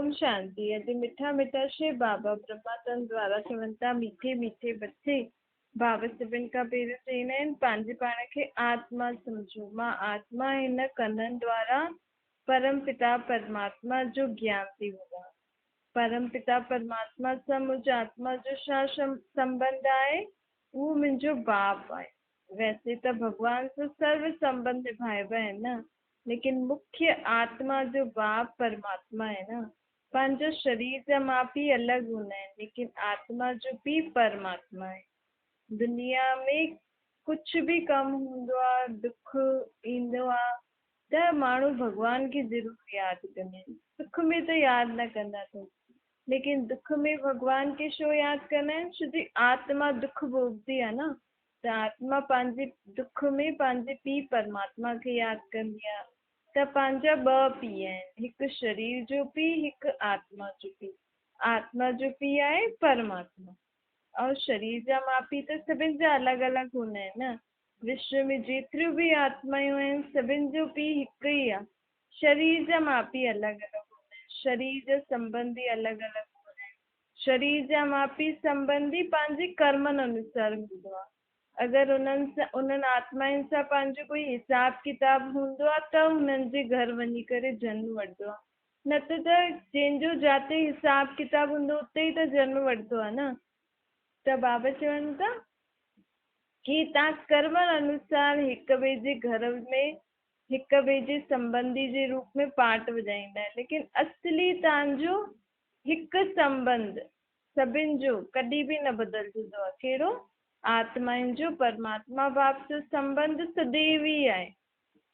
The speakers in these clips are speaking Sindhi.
اوم شانتي اڄ مٺا مٺا شو بابا برهما تن دوارا چون ٿا ميٺي ميٺي بچي بابا سڀن کان پهريون چئيندا آهن پنهنجي پاڻ کي آتما سمجهو مان آتما هن ڪنن دوارا پرم پتا پرماتما جو گيان ٿي ٻڌان پرم پتا پرماتما سان منهنجي آتما جو ڇا سنٻنڌ آهي اهو منهنجو باپ آهي ويسي ته ڀڳوان سان سرو سنٻنڌ نڀائبا آهن نه ليڪن مکيه آتما جو باپ پرماتما آهي نه. پنهنجو شرير جا ماء پيء الڳ هوندا آهن ليڪن آتما جو پيء پرماتما آهي. دنيا ۾ ڪجهه به ڪم هوندو آ، دک ايندو آ ته ماڻهو ڀڳوان کي ضرور ياد ڪندا آهن. سک ۾ ته ياد نه ڪندا اٿس ليڪن دک ۾ ڀڳوان کي ڇو ياد ڪندا آهن؟ ڇو جي آتما دک ڀوڳندي آ نه. ته آتما پنهنجي دک ۾ پنهنجي پيء پرماتما کي ياد ڪندي آهي ته پنهنجا ٻه پيء آهن، هڪ شرير جو پيء، هڪ آتما جو پيء. آتما جو پيء آهي پرماتما ۽ شرير جا ماء پيء ته سڀن جا الڳ الڳ هوندا آهن نه. وشو ۾ جيتريون به آتمايون آهن سڀن جو پيء هڪ ئي آهي. شرير جا ماء پيء الڳ الڳ هوندا آهن، شرير جا سنٻنڌي الڳ الڳ هوندا آهن. شرير جا ماء پيء سنٻنڌي پنهنجي ڪرمن انوسار هوندو آهي. اگر انهن سان انهن آتمائن سان پنهنجو ڪوئي حساب ڪتاب هوندو آهي ته هنن جي گهر وڃي ڪري جنم وٺندو آهي نه ته ته جنهن جو جاتي حساب ڪتاب هوندو اتي ئي ته جنم وٺندو آهي نه ته بابا چون ٿا ڪي تان ڪرمن انوسار هڪ ٻئي جي گهر ۾ هڪ ٻئي جي سنٻنڌي جي روپ ۾ پاٽ وڄائيندا آهن ليڪن اصلي تان جو هڪ سنٻنڌ سڀن جو ڪڏهن به نه بدلجندو آهي. ڪهڙو؟ آتمائن جو پرماتما باپ سان سنٻنڌ سديو ئي آهي.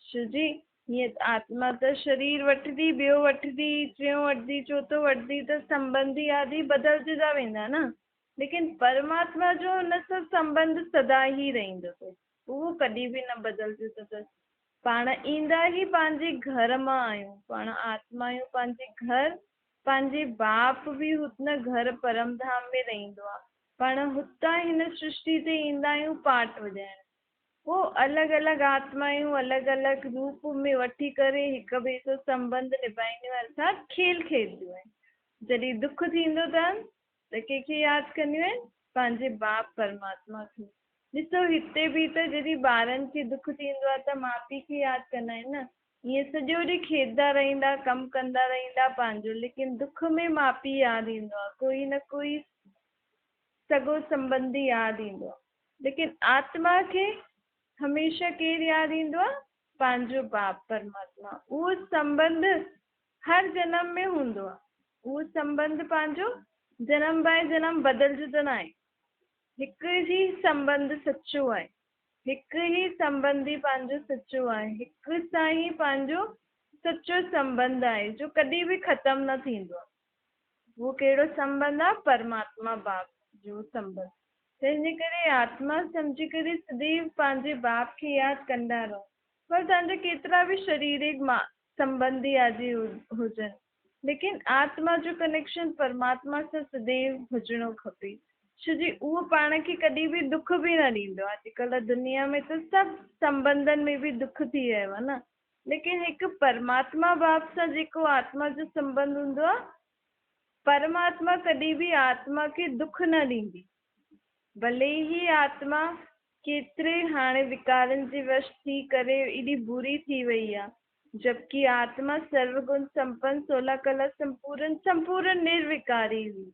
شو جي، هيئن ته آتما ته شرير وٺندي، ٻيو وٺندي، ٽيون وٺندي، چوٿون وٺندي ته سنٻنڌي آدي بدلجندا ويندا نه. ليڪن پرماتما جو هن سان سنٻنڌ سدا ئي رهندو اٿس. اهو ڪڏهن به نه بدلجندو اٿس. پاڻ ايندا ئي پنهنجي گهر مان آهيون. پاڻ آتما آهيون پنهنجي گهر پنهنجي باپ به هت نه گهر پرم ڌام ۾ رهندو آ. پاڻ هتان هن سرشٽي تي ايندا آهيون پاٽ وڄائڻ. پوء الڳ الڳ آتمايون الڳ الڳ روپ ۾ وٺي ڪري هڪ ٻئي سان سنٻنڌ نڀائينديون ارٿات کيل کيڏنديون آهن. جڏهن دک ٿيندو اٿن ته ڪنهن کي ياد ڪنديون آهن؟ پنهنجي باپ پرماتما کي. ڏسو هتي به ته جڏهن ٻارن کي دک ٿيندو آ ته ماء پيء کي ياد ڪندا آهن نه. ائين سڄو ڏينهن کيڏندا رهندا، ڪم ڪندا رهندا پنهنجو، ليڪن دک ۾ ماء پيء ياد ايندو آهي، ڪوئي نه ڪوئي سڳو سنٻنڌي ياد ايندو آهي، ليڪن آتما کي هميشه ڪير ياد ايندو آهي؟ پنهنجو باپ پرماتما. اهو سنٻنڌ هر جنم ۾ هوندو آهي، اهو سنٻنڌ پنهنجو جنم باء جنم بدلجندو ناهي، هڪ ئي سنٻنڌ سچو آهي. هڪ ئي سنٻنڌي پنهنجو سچو آهي. هڪ سان ئي پنهنجو سچو سنٻنڌ آهي، جو ڪڏهن به ختم نه ٿيندو آهي. اهو ڪهڙو سنٻنڌ آهي؟ پرماتما باپ جو سنٻنڌ. تنهن جي ڪري آتما سمجهي ڪري سديو پنهنجي باپ کي ياد ڪندا رهو. ڀل توهان جا ڪيترا به شريرڪ سنٻنڌي آدي هجن، ليڪن آتما جو ڪنيڪشن پرماتما سان سديو هجڻو کپي، ڇو جي اهو پاڻ کي ڪڏهن به دک به نه ڏيندو آهي. اڄڪلهه دنيا ۾ ته سڀ سنٻنڌن ۾ به دک ٿي ويو آهي نه، ليڪن هڪ پرماتما باپ سان جيڪو آتما جو سنٻنڌ هوندو آهي، پرماتما ڪڏهن به آتما کي دک نه ڏيندي، ڀلي هي آتما ڪيتري هاڻي وڪارن جي وش ٿي ڪري ايڏي بري ٿي وئي آهي، جبڪه آتما سرو گڻ سمپن سولا ڪلا سمپورن سمپورن نروڪاري هئي.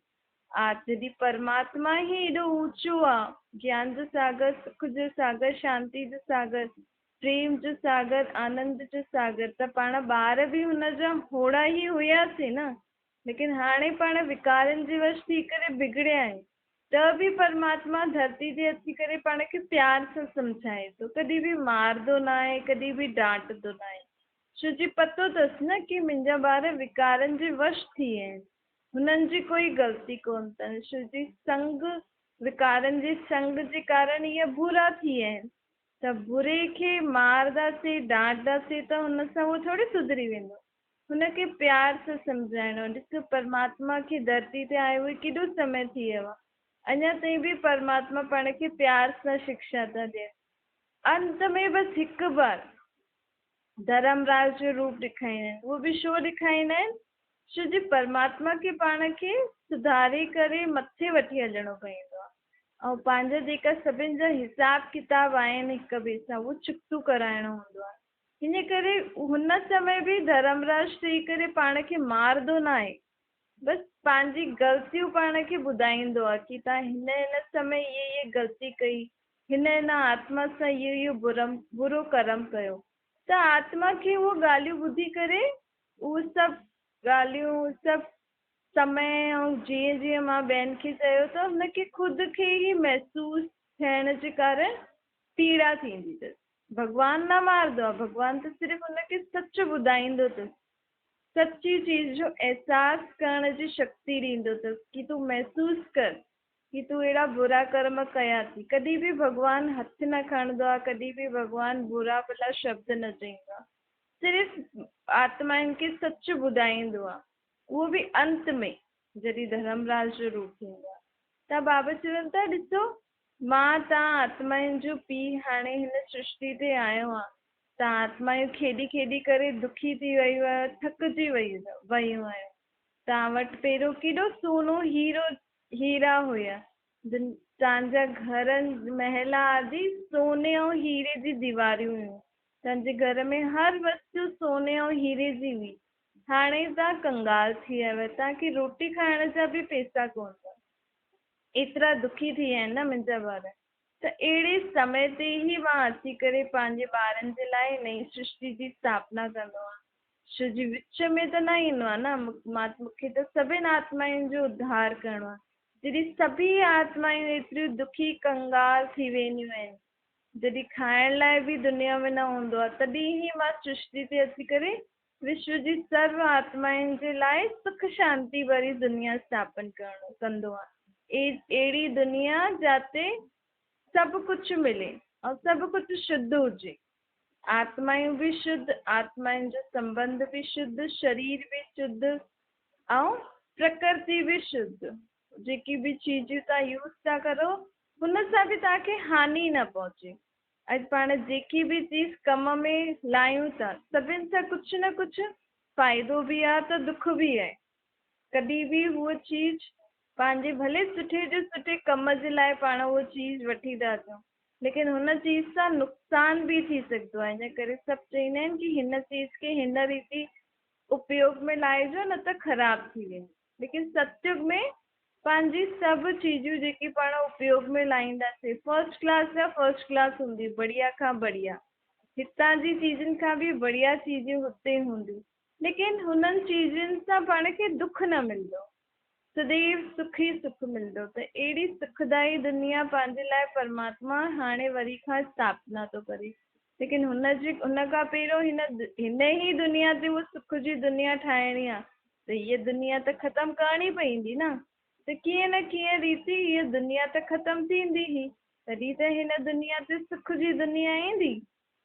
آت جڏهن پرماتما ئي ايڏو اوچو آ، گيان جو ساگر، سک جو ساگر، شانتي جو ساگر، پريم جو ساگر، آنند جو ساگر ته پاڻ ٻار به هن جا هوڙا ئي هياسين نه، ليڪن هاڻي پاڻ وڪارن جي وش ٿي ڪري بگڙيا آهيون. ته به پرماتما ڌرتي تي اچي ڪري پاڻ کي پيار سان سمجهائي ٿو، ڪڏهن به مارندو ناهي، ڪڏهن به ڊانٽندو ناهي، ڇو جي پتو اٿس نه ڪي منهنجا ٻار وڪارن جي وش ٿي ويا آهن، هنن جي ڪوئي غلطي ڪونه اٿن، ڇو جي سنگ وڪارن جي سنگ جي ڪارڻ اهي برا ٿي ويا آهن، ته بري کي مارنداسين، ڊانٽنداسين ته هن سان اهو ٿوري سڌري ويندو. هن کي پيار سان سمجهائڻو. ڏس پرماتما کي ڌرتي تي آئي هئي ڪيڏو سمي ٿي ويو آ. اڃا تائين به پرماتما پاڻ کي پيار سان شڪشا ٿا ڏين. انت ۾ بس هڪ بار ڌرم راج جو روپ ڏيکاريندا آهن. اهو به ڇو ڏيکاريندا آهن؟ ڇو جي پرماتما کي پاڻ کي سڌاري ڪري مٿي وٺي هلڻو پوندو آهي ۽ پنهنجا جيڪا سڀني جا حساب ڪتاب آهن هڪ ٻئي سان اهو چڪتو ڪرائڻو هوندو آهي. ان ڪري هن سمي به ڌرمراج ٿي ڪري پاڻ کي مارندو نه آهي، بس پنهنجي غلطيون پاڻ کي ٻڌائيندو آهي ڪي توهان هن هن سمي هيءَ هيءَ غلطي ڪئي، هن هن آتما سان اهو اهو برو ڪرم ڪيو. ته آتما کي اهو ڳالهيون ٻڌي ڪري اهو سڀ ڳالهيون سڀ سمي ۽ جيئن جيئن مان ٻين کي چيو ته هن کي خود کي ئي محسوس ٿيڻ جي ڪارڻ پيڙا ٿيندي اٿس. ڀڳوان نه مارندو آهي، ڀڳوان ته صرف هن کي سچ ٻڌائيندو اٿس، سچي چيز جو احساس ڪرڻ جي شڪتي ڏيندو اٿس ڪي تون محسوس ڪر ڪي تون اهڙا برا ڪرم ڪيا ٿي. ڪڏهن به ڀڳوان هٿ نه کڻندو آهي، ڪڏهن به ڀڳوان برا ڀلا شبد نه چئيندو آهي، صرف آتمائن کي سچ ٻڌائيندو آهي، اهو به انت ۾ جڏهن ڌرمراج جو روپ ٿيندو آهي. ته بابا چون ٿا ڏسو مان توهان آتمائن جو پيءُ هاڻي هن سرشٽي تي آيو آهيان، توهان آتمايون کيڏي کيڏي ڪري دکي ٿي ويون آهيو، ٿڪجي ويون آهيو. توهان وٽ پهريون ڪيڏو سونو هيرا هيا، توهان جا گهر محل آدي سوني ۽ هيري جي ديواريون هيون، توهان جي گهر ۾ هر وستو سوني ۽ هيري جي هئي. هاڻي توهان ڪنگال ٿي ويا آهيو، توهان کي روٽي کائڻ جا به پئسا ڪونه اٿو، ايترا دکي ٿي ويا آهن نه منهنجا ٻار. ته اهڙي سمي تي ئي مان اچي ڪري پنهنجي ٻارن جي لاءِ نئين سرشٽي جي اسٿاپنا ڪندو آهيان. ڇو جي وچ ۾ ته نه ايندو آهي نه، مون کي ته سڀني آتمائن جو اڌار ڪرڻو آهي. جڏهن سڀئي آتمائون ايتريون دکي ڪنگال ٿي وينديون آهن، جڏهن کائڻ لاءِ به دنيا ۾ نه هوندو آهي، تڏهن ئي مان سرشٽي تي اچي ڪري وشو جي سرو آتمائن جي لاءِ سک شانتي ڀري دنيا اسٿاپن ڪندو آهيان. اهڙي دنيا جاتي سڀ ڪجهه ملي ۽ سڀ ڪجهه شڌ هجي، آتمائون به شڌ، آتمائن جو سنٻنڌ به شڌ، شرير به شڌ ۽ پرڪرتي به شڌ. جيڪي به چيزون توهان يوز ٿا ڪرو هن سان به توهان کي هاني نه پهچي. اڄ پاڻ جيڪي به چيز ڪم ۾ لاهيون ٿا سڀني سان ڪجهه نه ڪجهه فائدو به آهي ته دک به آهي. ڪڏهن به هوءَ چيز پنهنجي ڀلي سٺي جو سٺي ڪم جي لاءِ پاڻ اها چيز وٺي ٿا اچون، ليڪن هن چيز سان نقصان به ٿي سگهندو آهي. ان ڪري سڀ چوندا آهن ڪه هن چيز کي هن ريتي اپيوگ ۾ لائجو نه ته خراب ٿي ويندي. ليڪن ستيگ ۾ پنهنجي سڀ چيزون جيڪي پاڻ اپيوگ ۾ لاهينداسين فرسٽ ڪلاس جا فرسٽ ڪلاس هوندي، بڙهيا کان بڙهيا، هتان جي چيزن کان به بڙهيا چيزون هتي هونديون، ليڪن هنن چيزن سان پاڻ کي دک نه ملندو، سديو سک ئي سک ملندو. ته اهڙي سکدائي دنيا پنهنجي لاءِ پرماتما هاڻي وري کان اسٿاپنا ٿو ڪري. ليڪن هن کان پهريون هن ئي دنيا تي اها سک جي دنيا ٺاهڻي آهي، ته هيءَ دنيا ته ختم ڪرڻي پوندي نه. ته ڪيئن نه ڪيئن ريتي هيءَ دنيا ته ختم ٿيندي ئي، تڏهن ته هن دنيا تي سک جي دنيا ايندي.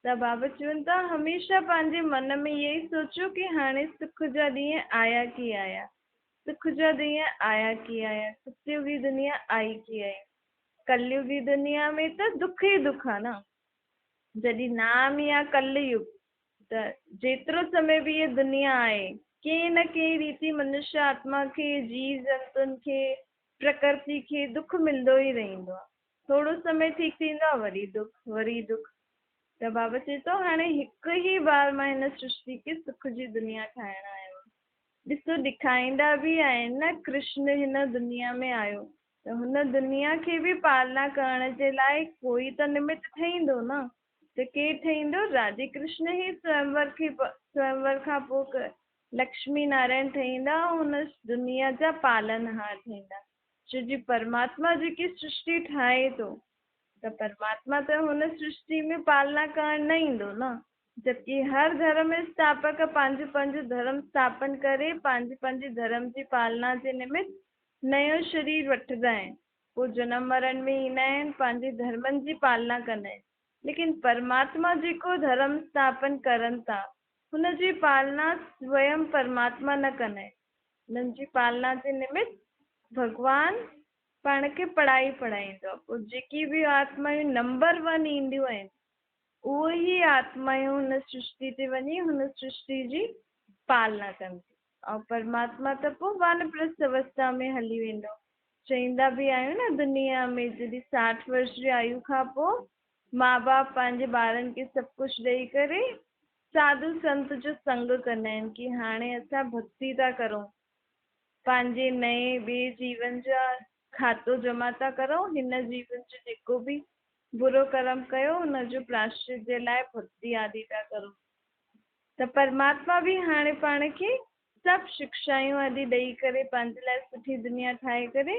ته بابا چون ٿا هميشه پنهنجي من ۾ اهو ئي سوچو ڪه هاڻي سک جا ڏينهن آيا ڪي آيا، سک جا ڏينهن آيا ڪي آيا، ستيگي دنيا آئي ڪي آئي. ڪليگي دنيا ۾ ته دک ئي دک آهي نه. جڏهن نام يا ڪليگ ته جيترو سمي به هيءَ دنيا آهي، ڪنهن نه ڪنهن ريتي منشيه آتما کي، جيو جنتن کي، پرڪرتي کي دک ملندو ئي رهندو آهي. ٿورو سمي ٺيڪ ٿيندو آهي، وري دک، وري دک. ته بابا چئي ٿو هاڻي هڪ ئي بار مان هن سرشٽي کي سک جي دنيا ٺاهڻ آيو آهيان. ڏسو ڏيکاريندا به آهن نه، ڪرشن هن دنيا ۾ آيو ته هن دنيا کي به پالنا ڪرڻ جي لاءِ ڪوئي ته نمت ٺهيندو نه. ته ڪير ٺهيندو؟ راڌي ڪرشن ئي سويمور کان پوءِ لڪشمي نارائڻ ٺهيندا ۽ هن دنيا جا پالنهار ٿيندا. ڇو جي پرماتما جيڪي سرشٽي ٺاهي ٿو ته پرماتما ته هن سرشٽي ۾ پالنا ڪرڻ نه ايندو نه. جبڪه هر ڌرم اسٿاپڪ پنهنجو پنهنجو ڌرم اسٿاپن ڪري پنهنجي پنهنجي ڌرم جي پالنا جي نمت نيو شرير وٺندا آهن، پوءِ جنم مرڻ ۾ ايندا آهن، پنهنجي ڌرمن جي پالنا ڪندا آهن. ليڪن پرماتما جيڪو ڌرم اسٿاپن ڪرن ٿا هن جي پالنا سويم پرماتما نه ڪندا آهن. هنن جي پالنا جي نمت ڀڳوان پاڻ کي پڙهائي پڙهائيندو آهي. پوءِ جيڪي به آتمائون نمبر 1 اينديون آهن اهي ئي آتمائون هن سرشٽي تي وڃي هن سرشٽي جي پالنا ڪنديون. ऐं परमात्मा त पोइ वानप्रस्थ अवस्था में हली वेंदो। चईंदा बि आहियूं न दुनिया में जॾहिं 60 वर्ष जी आयु खां पोइ माँ बाप पंहिंजे ॿारनि खे सभु कुझु ॾेई करे साधू संत जो संग कंदा आहिनि की हाणे असां भक्ति था करूं, पंहिंजे नए ॿिए जीवन जा खातो जमा था करूं, हिन जीवन जो जेको बि बुरो कर्म कयो हुनजो प्रायश्चित जे लाइ भक्ति आदि था करूं। त परमात्मा बि हाणे पाण खे सभु शिक्षायूं आदि ॾेई करे पंहिंजे लाइ सुठी दुनिया ठाहे करे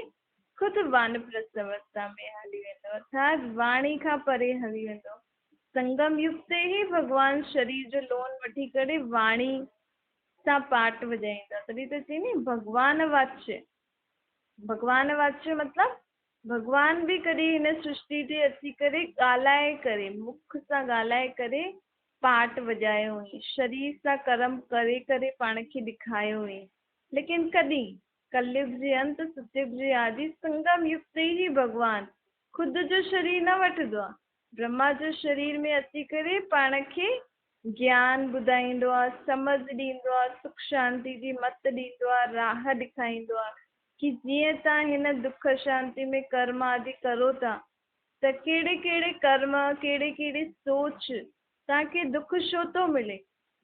ख़ुदि वानप्रस्थ अवस्था में हली वेंदो, अर्थात वाणी खां परे हली वेंदो। संगम युग ते ई भॻवान शरीर जो लोन वठी करे वाणी सां पाठ वॼाईंदा। तॾहिं त चई नी भॻवान वाच्य, भॻवान वाच्य मतिलबु भॻवान बि कॾहिं हिन सृष्टि ते अची करे ॻाल्हाए करे, मुख सां ॻाल्हाए करे पाठ वॼायो हुई, शरीर सां कर्म करे करे पाण खे ॾेखारियो हुई। लेकिन कॾहिं कलयुग जे अंत सतयुग जे आदि संगम युग ते ई भॻवान ख़ुदि जो शरीर न वठंदो आहे, ब्रह्मा जो शरीर में अची करे पाण खे ज्ञान ॿुधाईंदो आहे, समझ ॾींदो आहे, सुख शांति जी मत ॾींदो आहे, राह ॾेखारींदो आहे की जीअं तव्हां हिन दुख शांति में कर्म आदि करो था त कहिड़े कहिड़े कर्म, कहिड़ी कहिड़ी सोच तव्हांखे दुख छो थो मिले।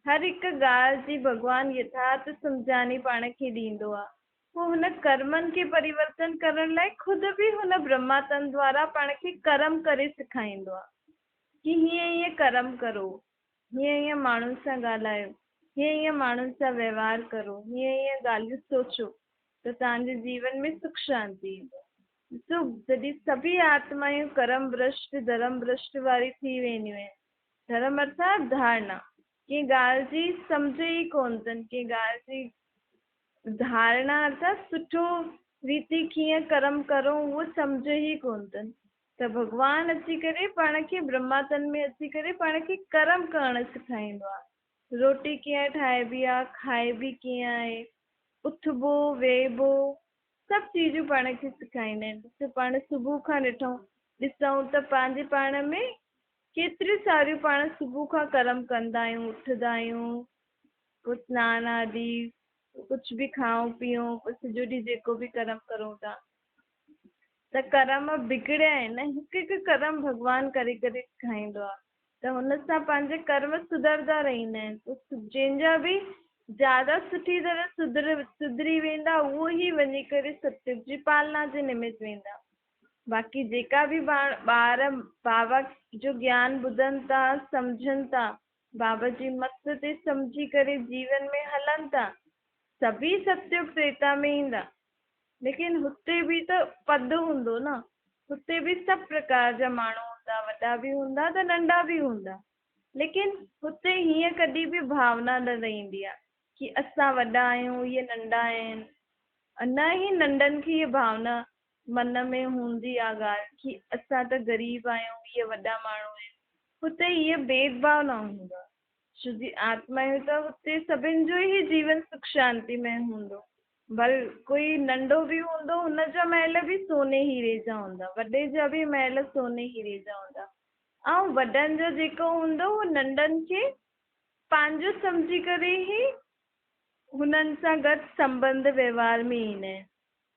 हर हिकु ॻाल्हि जी भॻवान यथार्थ सम्झाणी पाण खे ॾींदो आहे। पोइ हुन कर्मनि खे परिवर्तन करण लाइ ख़ुदि बि हुन ब्रह्मातन द्वारा पाण खे कर्म करे सेखारींदो आहे की हीअं हीअं कर्म करो, हीअं हीअं माण्हुनि सां ॻाल्हायो, हीअं हीअं माण्हुनि सां वहिंवार करो, हीअं हीअं ॻाल्हियूं सोचो त तव्हांजे जीवन में सुख शांति ईंदो। ॾिसो जॾहिं सभई आत्मायूं कर्म भ्रष्ट धर्म भ्रष्ट वारी थी वेंदियूं आहिनि, धर्म अर्थात धारणा, कंहिं ॻाल्हि जी सम्झ ई कोन अथनि, कंहिं ॻाल्हि जी धारणा अर्थात सुठो रीति कीअं कर्म करो उहो सम्झ ई कोन अथनि। त भॻवान अची करे पाण खे ब्रह्मातन में अची करे पाण खे कर्म करणु सेखारींदो आहे। रोटी कीअं ठाहिबी आहे, खाइबी कीअं आहे, उथबो वेहिबो सभु चीज़ूं पाण खे सेखारींदा आहिनि। ॾिसो पाण सुबुह खां ॾिठूं ॾिसूं त पंहिंजे पाण में केतिरियूं सारियूं पाण सुबुह खां कर्म कंदा आहियूं, उथंदा आहियूं, पोइ सनानु आदि कुझु बि खाऊं पीऊं, पोइ सॼो ॾींहुं जेको बि कर्म करूं था त कर्म बिगड़िया आहिनि। हिकु हिकु कर्म भॻवान करे करे सेखारींदो आहे त हुन सां पंहिंजे कर्म सुधरंदा रहंदा आहिनि। पोइ जंहिंजा बि ज़्यादा सुठी तरह सुधरी वेंदा उहो ई वञी करे सत्युग जी पालना जे निमित वेंदा। बाक़ी जेका बि ॿार बाबा जो ज्ञान ॿुधनि था, सम्झनि था, बाबा जी मत ते सम्झी करे जीवन में हलनि था, सभई सत्युग त्रेता में ईंदा। लेकिन हुते बि त पद हूंदो न, हुते बि सभु प्रकार जा माण्हू हूंदा, वॾा बि हूंदा त नंढा बि हूंदा। लेकिन हुते हीअं कॾहिं बि भावना न रहंदी आहे की असां वॾा आहियूं, इहे नंढा आहिनि। न ई नंढनि खे इहा भावना मन में हूंदी आहे ॻाल्हि की असां त ग़रीब आहियूं, इहे वॾा माण्हू आहिनि। हुते इहो भेदभाव न हूंदो आहे, छो जी आत्मायूं त हुते सभिनि जो ई जीवन सुख शांति में हूंदो। भल कोई नंढो बि हूंदो हुनजा महल बि सोने हीरे जा हूंदा, वॾे जा बि महल सोने हीरे जा हूंदा। ऐं वॾनि जो जेको हूंदो उहो नंढनि खे पंहिंजो सम्झी करे ई हुननि सां गॾु संबंध व्यवहार में ईंदा आहिनि।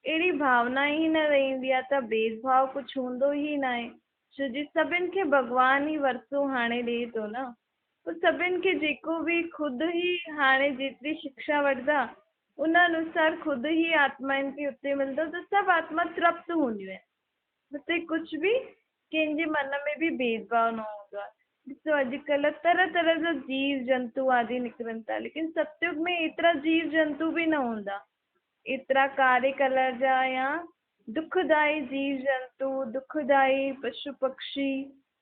अहिड़ी भावना ई न रहंदी आहे त भेदभाव कुझु हूंदो ई न आहे, छो जी सभिनि खे भॻवान ई वरसो हाणे ॾिए थो न। पोइ सभिनि खे जेको बि ख़ुदि ई हाणे जेतिरी शिक्षा वठंदा उन अनुसार ख़ुदि ई आत्मायुनि खे हुते मिलंदो त सभु आत्मा तृप्त हूंदियूं आहिनि। हुते कुझु बि कंहिंजे मन में बि भेदभाव न हूंदो आहे। ॾिसो अॼुकल्ह तरह तरह जा जीव जंतु आदि निकिरनि था, लेकिन सतयुग में एतिरा जीव जंतु बि न हूंदा, एतिरा कारे कलर जा या दुखदाई जीव जंतु, दुखदाई पशु पक्षी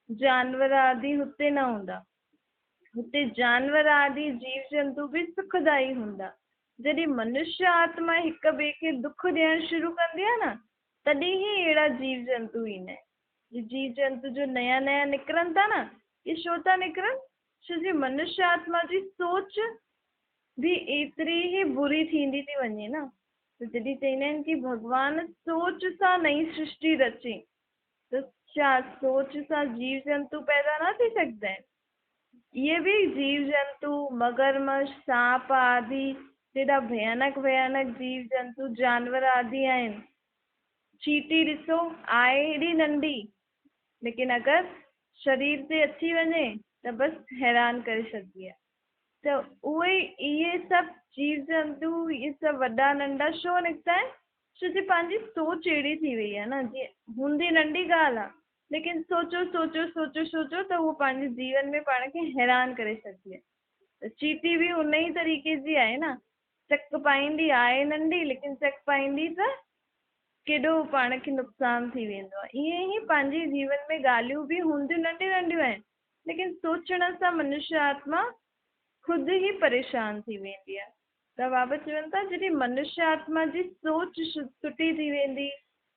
जानवर आदि हुते न हूंदा। हुते जानवर आदि जीव जंतु बि सुखदाई हूंदा। जॾहिं मनुष्य आत्मा हिक ॿिए खे दुख ॾियणु शुरू कंदी आहे न, तॾहिं ई अहिड़ा जीव जंतु ईंदा आहिनि। जीव जंतु जो नया नया निकिरनि था न, इहे छो था निकिरनि? छो जी मनुष्य आत्मा जी सोच बि एतिरी ई बुरी थींदी थी वञे न। त जॾहिं चईंदा आहिनि की भॻवान सोच सां नई सृष्टि रचे, त छा सोच सां जीव जंतु पैदा न थी सघंदा आहिनि? इहे बि जीव जंतु, मगरमच्छ, सांप आदि جيڏا ڀيانڪ ڀيانڪ جيو جنتو جانور آدي آهن. چيٽي ڏسو آهي ايڏي ننڍي، ليڪن اگر شرير تي اچي وڃي ته بس حيران ڪري ڇڏندي آهي. ته اهي اهي سڀ جيو جنتو اهي سڀ وڏا ننڍا ڇو نڪتا آهن؟ ڇو جي پنهنجي سوچ اهڙي ٿي وئي آهي نه، جيئن هوندي ننڍي ڳالهه آهي ليڪن سوچو سوچو سوچو سوچو ته اهو پنهنجي جيون ۾ پاڻ کي حيران ڪري ڇڏندي آهي. ته چيٽي به ان ئي طريقي جي آهي نه، چڪ پائيندي آهي ننڍي ليڪن چڪ پائيندي ته ڪيڏو پاڻ کي نقصان ٿي ويندو آهي. ائين ئي پنهنجي جيون ۾ ڳالهيون به هونديون ننڍيون ننڍيون آهن ليڪن سوچڻ سان منشيه آتما خود ئي پريشان ٿي ويندي آهي. ته بابا چون ٿا جڏهن منشيه آتما جي سوچ سٺي ٿي ويندي،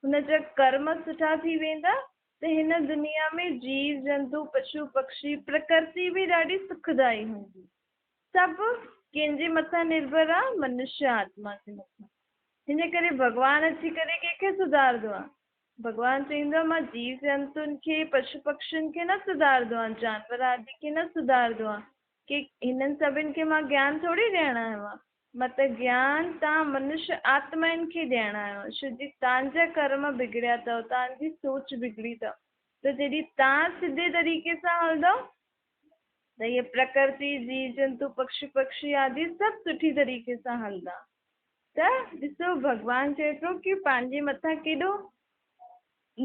هن جا ڪرم سٺا ٿي ويندا ته هن دنيا ۾ جيو جنتو، پشو پکشي، پرڪرتي به ڏاڍي سکدائي هوندي. سڀ ڪنهن جي مٿان نرڀر آ؟ منشيه آتما جي مٿان. هن ڪري ڀڳوان اچي ڪري ڪنهن کي سڌارندو آ؟ ڀڳوان چئيندو آ مان جيو جنتن کي، پشو پکشين کي نه سڌارندو آ، جانور آدي کي نه سڌارندو آ، ڪي هنن سڀن کي مان گيان ٿوري ڏيڻ آيو آهيان، مان ته گيان تان منش آتمائن کي ڏيڻ آيو آهيان، ڇو جي تان جا ڪرم بگڙيا اٿو، تان جي سوچ بگڙي اٿو، ته جڏهن تان سڌي طريقي سان هلندؤ ته هيء پرڪرتي، جيو جنتو، پکشي پکشي آدي سڀ سٺي طريقي سان هلندا. ته ڏسو ڀڳوان چئي ٿو ڪي پنهنجي مٿان ڪيڏو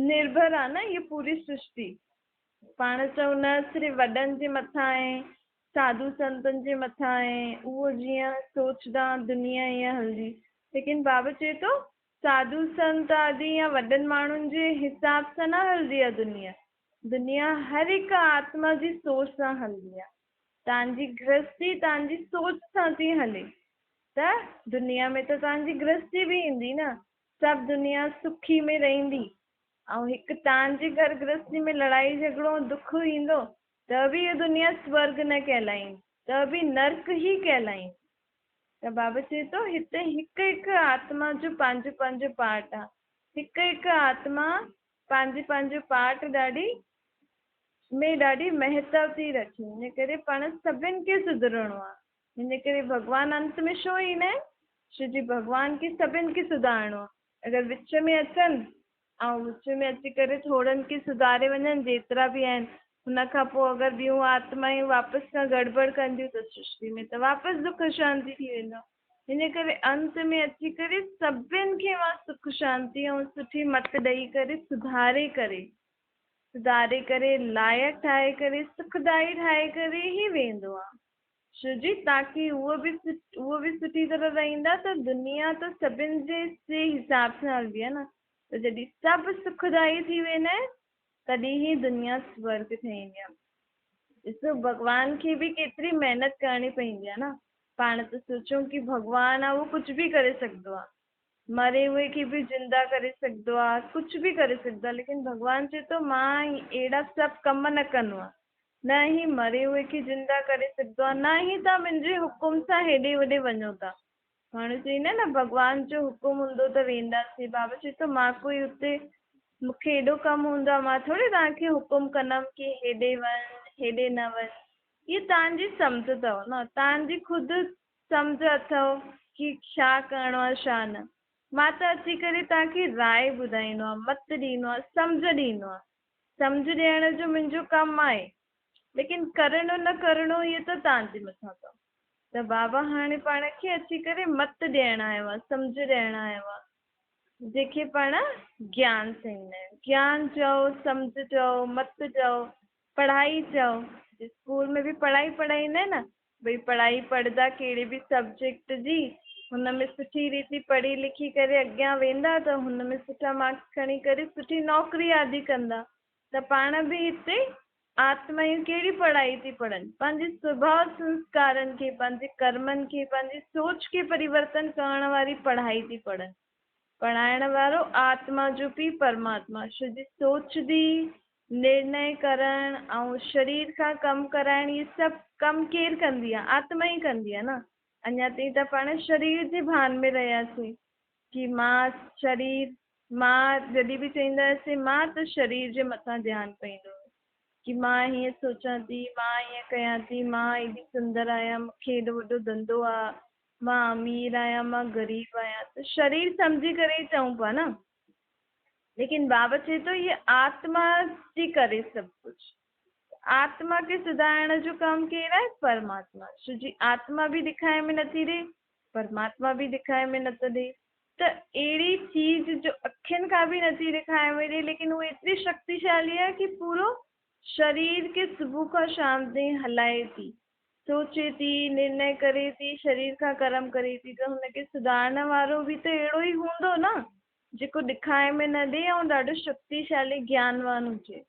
نرڀر آهي نه هيء پوري سرشتي. پاڻ چئون نه صرف وڏن جي مٿان آهي، ساڌو سنتن جي مٿان آهي، اهو جيئن سوچدا دنيا ائين هلندي. ليڪن بابا چئي ٿو ساڌو سنت آدي يا وڏن ماڻهن جي حساب سان نه هلندي آهي دنيا. دنيا هر هڪ آتما جي سوچ سان هلندي آهي. توهان جي گرهستي توهان جي سوچ سان ٿي هلي ته دنيا ۾ ته توهان جي گرهستي به ايندي نه. سڀ دنيا سکي ۾ رهندي ۽ هڪ تان جي گهر گرهستي ۾ لڙائي جهڳڙو ۽ دک ايندو ته به اها دنيا سورڳ نه ڪهلائيندي ته به نرڪ ئي ڪهلائيندي. ته بابا چئي ٿو هتي هڪ هڪ آتما جو پنهنجو پنهنجو پارٽ آ. هڪ هڪ آتما پنهنجي پنهنجو پارٽ ڏاڍي ۾ ڏاڍي مهتو ٿي رکي ان ڪري پاڻ سڀن کي سڌرڻو آ. ان ڪري ڀڳوان انت ۾ ڇو ايندا آهن؟ ڇو جي ڀڳوان کي سڀن کي سڌارڻو آهي. اگر وچ ۾ اچن ۽ وچ ۾ اچي ڪري ٿورن کي سڌاري وڃن جيترا به آهن، ان کان پوء اگر ٻيون آتمائون واپس کان گڙٻڙ ڪنديون ته سرشتي ۾ ته واپس دک شانتي ٿي ويندو. ان ڪري انت ۾ اچي ڪري سڀن کي مان سک شانتي ۽ سٺي مت ڏئي ڪري سڌاري ڪري سڌاري ڪري لائق ٺاهي ڪري سکدائي ٺاهي ڪري ئي ويندو آهي. ڇو جي تاڪي اهو به اهو به سٺي طرح رهندا ته دنيا ته سڀن جي جي حساب سان هلندي آهي نه ته جڏهن سڀ سکدائي ٿي ويندا آهن تڏهن ئي دنيا سورگ ٺهندي آهي. ڏسو ڀڳوان کي به ڪيتري محنت ڪرڻي پوندي آهي نه پاڻ ته سوچون ڪي ڀڳوان آهي اهو ڪجهه به ڪري سگهندو آهي مري هئي کي به زنده ڪري سگهندو آهي ڪجهه به ڪري سگهندو آهي ليڪن ڀڳوان چئي ٿو مان اهڙا سڀ ڪم نه ڪندو آهيان نه هي مري هئي کي زنده ڪري سگهندو آهي، نه ئي توهان منهنجي حڪم سان هيڏي هوڏي وڃو ٿا. ماڻهو چئيندا آهن نه ڀڳوان جو حڪم هوندو ته وينداسين. بابا چئي ٿو مان ڪوئي اتي مون کي ايڏو ڪم هوندو آهي مان ٿوري توهان کي حڪم ڪندم ڪي هيڏي وڃ هيڏي نه وڃ. هيء توهان جي سمجهه اٿو نه توهان جي خود سمجهه اٿو ڪي ڇا ڪرڻو آهي ڇا نه. مان ته اچي ڪري توهان کي راء ٻڌائيندو آهيان، مت ڏيندو آهيان، سمجهه ڏيندو آهيان. سمجهه ڏيڻ جو منهنجو ڪم آهي، ليڪن ڪرڻو نه ڪرڻو اهو ته توهان جي مٿان اٿو. ته بابا هاڻي پاڻ کي اچي ڪري مت ڏيڻ آيو آهي، سمجهه ڏيڻ آيو آهي، جنهن کي پاڻ گيان چئيندا آهيون. گيان چئو، سمجهه چئو، مت چئو، پڙهائي چئو. اسڪول ۾ به پڙهائي پڙهائيندا آهن نه، ڀئي پڙهائي پڙهندا ڪهڙي به سبجيڪٽ جي هن ۾ سٺي ريتي پڙهي لکي ڪري اڳيان ويندا ته هن ۾ سٺا مارڪس کڻي ڪري سٺي نوڪري آدي ڪندا ته پاڻ به هتي آتمائون ڪهڙي پڙهائي ٿي پڙهن پنهنجي سڀاء سنسڪارن کي پنهنجي ڪرمن کي پنهنجي سوچ کي پريورتن ڪرڻ واري پڙهائي ٿي پڙهن پڙهائڻ وارو آتما جو پيء پرماتما ڇو جي سوچ the نرني ڪرڻ ۽ شرير کان ڪم ڪرائڻ اهي سڀ ڪم ڪير ڪندي آ؟ آتما ئي ڪندي آ نه. اڃا تائين ته پاڻ شرير جي ڀان ۾ رهياسين ڪي مان شرير مان جڏهن به چئيندا هياسين مان ته شرير جي مٿان ڌيان پئيندو هو ڪي مان هيئن سوچان ٿي مان هيئن ڪيان ٿي مان ايڏي سندر آهيان مون کي ايڏو وڏو ڌنڌو آ. مان امير آهيان، مان غريب آهيان، ته شرير سمجهي ڪري ئي چئون پيا نه. ليڪن بابا چئي ٿو هيء آتما جي ڪري سڀ ڪجهه. آتما کي سڌارڻ جو ڪم ڪير آهي؟ پرماتما. ڇو جي آتما به ڏکائي ۾ نٿي ڏي، پرماتما به ڏکائي ۾ نٿو ڏي. ته اهڙي چيز جو اکين کان به نٿي ڏکائي ۾ ڏي، ليڪن هو ايتري شڪتيشالي آهي ڪي پورو شرير کي صبح کان شام تائين هلائي ٿي، سوچي ٿي، نرني ڪري ٿي، شرير کان ڪرم ڪري ٿي، ته هن کي سڌارڻ وارو به ته اهڙو ئي هوندو نه، جيڪو ڏکائي ۾ نه ڏي ۽ ڏاڍو شڪتيشالي گيانوان هجي.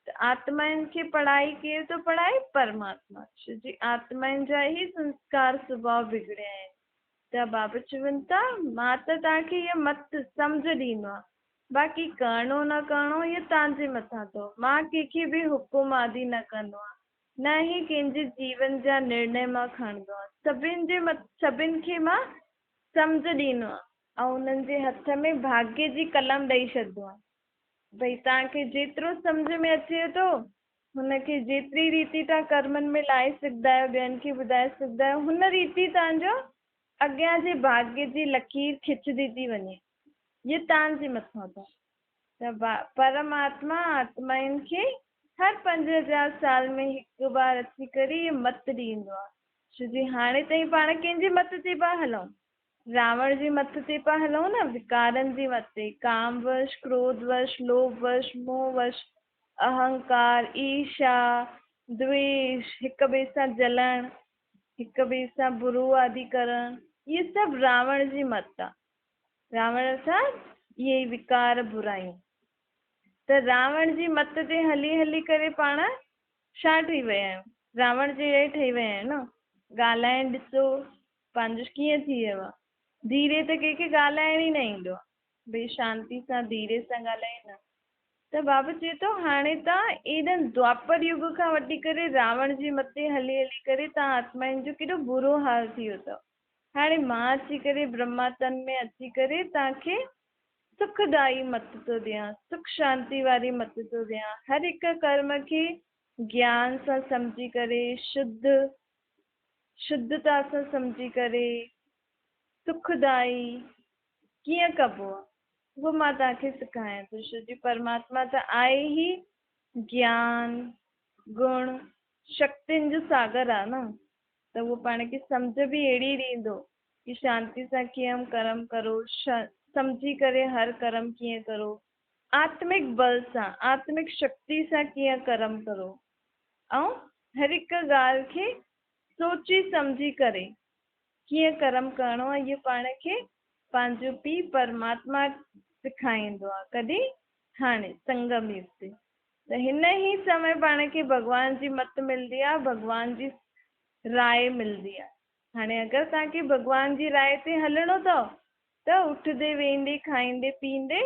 ته آتمائن کي پڙهائي ڪير ٿو پڙهائي؟ پرماتما. ڇو جي آتمائن جا ئي سنسڪار سڀاء بگڙيا آهن. ته بابا چون ٿا، مان ته توهان کي هيء مت، سمجهه، ڏيندو آهيان، باقي ڪرڻو نه ڪرڻو اهو توهان جي مٿان اٿو. مان ڪنهن کي به حڪم آدي نه ڪندو آهيان، نه ئي ڪنهن جي جيون جا نرڻي مان کڻندو آهيان. سڀن جي سڀن کي مان سمجهه ڏيندو آهيان ۽ انهن جي هٿ ۾ ڀاڳيه جي قلم ڏئي ڇڏندو آهيان. ڀئي توهان کي جيترو سمجهه ۾ اچي ٿو، هن کي جيتري ريتي توهان ڪرمن ۾ لائي سگهندا آهيو، ٻين کي ٻڌائي سگهندا آهيو، هن ريتي توهان جو اڳيان جي ڀاڳيه جي لڪير کچندي ٿي وڃي. اهي توهان جي مٿان اٿو. ته پرماتما آتمائن کي هر 5000 سال ۾ هڪ بار اچي ڪري اهي مت ڏيندو آهي. ڇو جي هاڻي تائين پاڻ ڪنهن جي مت تي پيا هلون؟ راوڻ جي مت تي پيا هلون نه، وڪارن جي مت تي، ڪام وش، ڪروڌ وش، لوڀ وش، موهه وش، اهنڪار، ايرشا، دويش، هڪ ٻئي سان جلڻ، هڪ ٻئي سان برو آدي ڪرڻ، اهي سڀ راوڻ جي مت آهي. راوڻ سان اهي ئي وڪار برايون. ته راوڻ جي مت تي هلي هلي ڪري پاڻ ڇا ٺهي ويا آهيون؟ راوڻ جهڙا ئي ٺهي ويا آهيون نه. ڳالهائڻ ڏسو پنهنجو ڪيئن ٿي ويو آهي. ڌيري ته ڪنهن کي ڳالهائڻ ئي نه ايندو آهي. ڀئي شانتي سان ڌيري سان ڳالهائي نه. ته بابا چئي ٿو هاڻي توهان ايڏن دوآپر يگ کان وٺي ڪري راوڻ جي مت تي هلي هلي ڪري توهان آتمائن جو ڪيڏو برو حال ٿي ويو اٿو. هاڻي مان اچي ڪري برهما تن ۾ اچي ڪري توهان کي سکدائي مت ٿو ڏيان، سک شانتي واري مت ٿو ڏيان. هر هڪ ڪرم کي گيان سان سمجهي ڪري، شڌ، شڌتا سان سمجهي ڪري، سکدائي ڪيئن ڪبو آهي، اهو مان توهان کي سکايان ٿو. ڇو جي پرماتما ته آهي ئي گيان، گڻ، شڪتين جو ساگر آهي نه. ته اهو پاڻ کي سمجهه به اهڙي ڏيندو ڪي شانتي سان ڪيئن ڪرم ڪرو، سمجهي ڪري هر ڪرم ڪيئن ڪرو، آتمڪ بل سان، آتمڪ شڪتي سان ڪيئن ڪرم ڪرو ۽ هر هڪ ڳالهه کي سوچي سمجهي ڪري ڪيئن ڪرم ڪرڻو آهي اهو پاڻ کي پنهنجو پيء پرماتما سکائيندو آهي ڪڏهن؟ هاڻي سنگم يگ تي. ته هن ئي سمي پاڻ کي ڀڳوان جي مت ملندي آهي، ڀڳوان جي راء ملندي آهي. هاڻي اگر توهان کي ڀڳوان جي راء تي هلڻو اٿو ته اٺندي ويهندي کائيندي پيئندي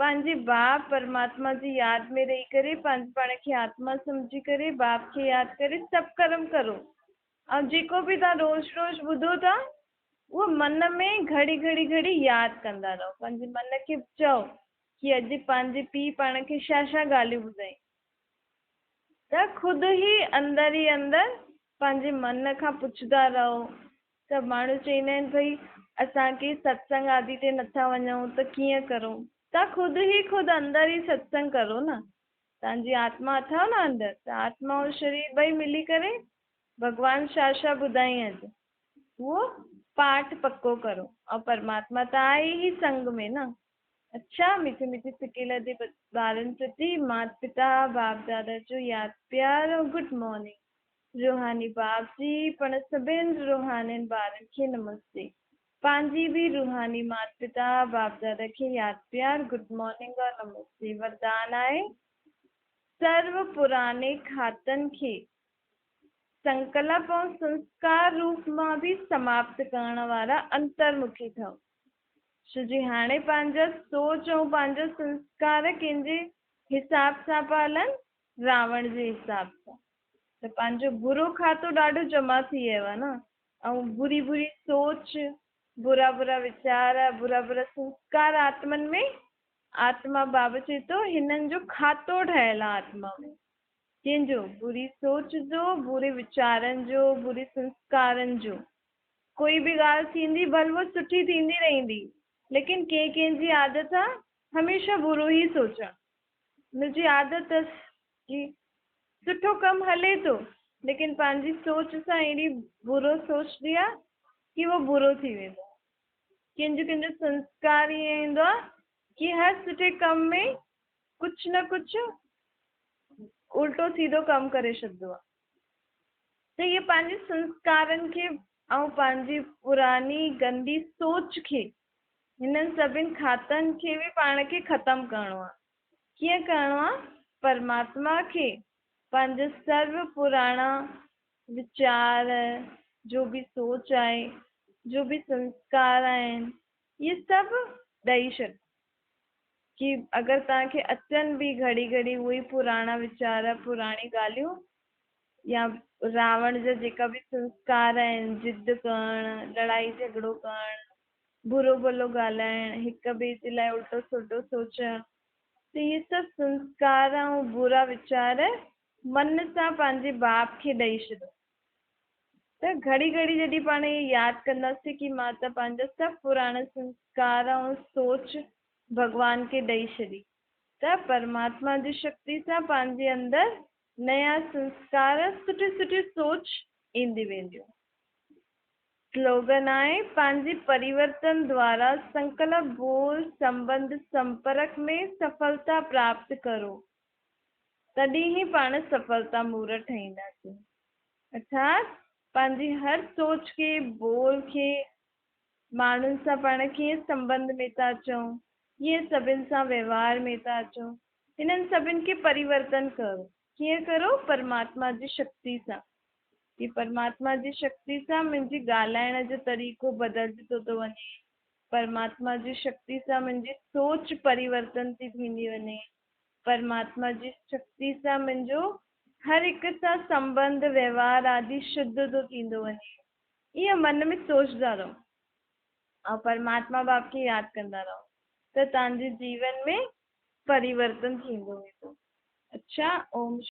پنهنجي باپ پرماتما جي ياد ۾ رهي ڪري پنهنجي پاڻ کي آتما سمجهي ڪري باپ کي ياد ڪري سڀ ڪرم ڪرو ۽ جيڪو به توهان روز روز ٻڌو ٿا اهو من ۾ گهڙي گهڙي گهڙي ياد ڪندا رهو پنهنجي من کي چئو ڪي اڄ پنهنجي پيء پاڻ کي ڇا ڇا ڳالهيون ٻڌايون ته خود ئي اندر ئي اندر پنهنجي من کان پڇندا رهو ته ماڻهو چئيندا آهن ڀئي اسان کي ستسنگ آدي تي نٿا وڃون ته ڪيئن ڪرون تان خود ئي خود اندر ئي ستسنگ ڪرو نه تان جي آتما اٿو نه اندر ته آتما ۽ شرير ٻئي ملي ڪري ڀڳوان ڇا ڇا ٻڌائين اڄ اهو پاٺ پڪو ڪرو ۽ پرماتما ته آهي ئي سنگ ۾ نه اڇا مٺي مٺي سڪيلڌي ٻارن پرتي مات پتا باپ دادا جو ياد پيار ۽ گڊ مارننگ روحاني باپ جي پڻ سڀين روحانين ٻارن کي نمستي پنهنجي به روحاني مات پتا باپ دادا کي ياد پيار گڊ مارننگ اور نمستي وردان آهي سرو پراڻي کاتن کي سنڪلپ ۽ سنسڪار روپ مان به سماپت ڪرڻ وارا انترمکي ٺهو. ڇو جي هاڻي پنهنجا سوچ ۽ پنهنجا سنسڪار ڪنهن جي حساب سان پيا هلن؟ راوڻ جي حساب سان. ته پنهنجو برو کاتو ڏاڍو جمع ٿي ويو آهي نه ۽ بري بري سوچ، برا برا ويچار، برا برا سنسڪار آتمن ۾ آتما بابا چئي ٿو هنن جو کاتو ٺهيل آهي آتما ۾. ڪنهن جو؟ بري سوچ جو، بري ويچارن جو، بري سنسڪارن جو. ڪوئي به ڳالهه ٿيندي، ڀل اها سٺي ٿيندي رهندي، ليڪن ڪنهن ڪنهن جي عادت آهي هميشه برو ئي سوچڻ. منهنجي عادت اٿس ڪه سٺو ڪم هلي ٿو، ليڪن پنهنجي سوچ سان اهڙي برو سوچندي آهي ڪه اهو برو ٿي ويندو آهي. ڪنهن جو ڪنهن جو سنسڪار ائين ايندو آهي ڪه هر سٺي ڪم ۾ ڪجهه نه ڪجهه الٽو سيڌو ڪم ڪري ڇڏندو آهي. ته اهي پنهنجي سنسڪارن کي ۽ پنهنجي پراڻي گندي سوچ کي، هنن سڀن کاتن کي به پاڻ کي ختم ڪرڻو آهي. ڪيئن ڪرڻو آهي؟ پرماتما کي پنهنجا سرو پراڻا ويچار، جو به سوچ آهي، جو به سنسڪار آهن، اهي سڀ ڏئي ڇڏ ڪي اگر توهان کي اچن به گهڙي گهڙي اهي ئي پراڻا ويچار، پراڻي ڳالهيون يا راوڻ جا جيڪا به سنسڪار آهن، ضد ڪرڻ، لڙائي جهڳڙو ڪرڻ، برو ڀلو ڳالهائڻ، هڪ ٻئي جي لاء الٽو سلٽو سوچڻ، ته اهي سڀ سنسڪار ۽ برا ويچار من سان پنهنجي باپ کي ڏئي ڇڏو. ته گهڙي گهڙي جڏهن پاڻ اهي ياد ڪنداسين ڪي مان ته پنهنجا سڀ پراڻا سنسڪار ۽ سوچ ڀڳوان کي ڏئي ڇڏي، ته پرماتما جي شڪتي سان پنهنجي اندر نيا سنسڪار، سٺي سٺي سوچ ايندي وينديون. سلوگن آهي، پنهنجي پريورتن دوارا سنڪلپ بول سنٻنڌ سمپرڪ ۾ سڦلتا پراپت ڪرو. تڏهن ئي پاڻ سڦلتا مورت ٺهينداسين. ارٿات پنهنجي هر سوچ کي، ٻول کي، ماڻهن سان پاڻ ڪيئن سنٻنڌ ۾ ٿا اچون، ڪيئن سڀن سان وهنوار ۾ ٿا اچون، انهن سڀن کي پريورتن ڪرو. ڪيئن ڪرو؟ پرماتما جي شڪتي سان. ڪي پرماتما جي شڪتي سان منهنجي ڳالهائڻ جو طريقو بدلجندو ٿو وڃي، پرماتما جي شڪتي سان منهنجي سوچ پريورتن ٿي ٿيندي وڃي، پرماتما جي شڪتي سان منهنجو هر هڪ سان سنٻنڌ، وهنوار آدي شڌ ٿو ٿيندو وڃي. ائين من ۾ سوچدا رهو ۽ پرماتما باپ کي ياد ڪندا رهو ته توهان جي جيون ۾ پريورتن ٿيندو ويندو. اڇا اوم.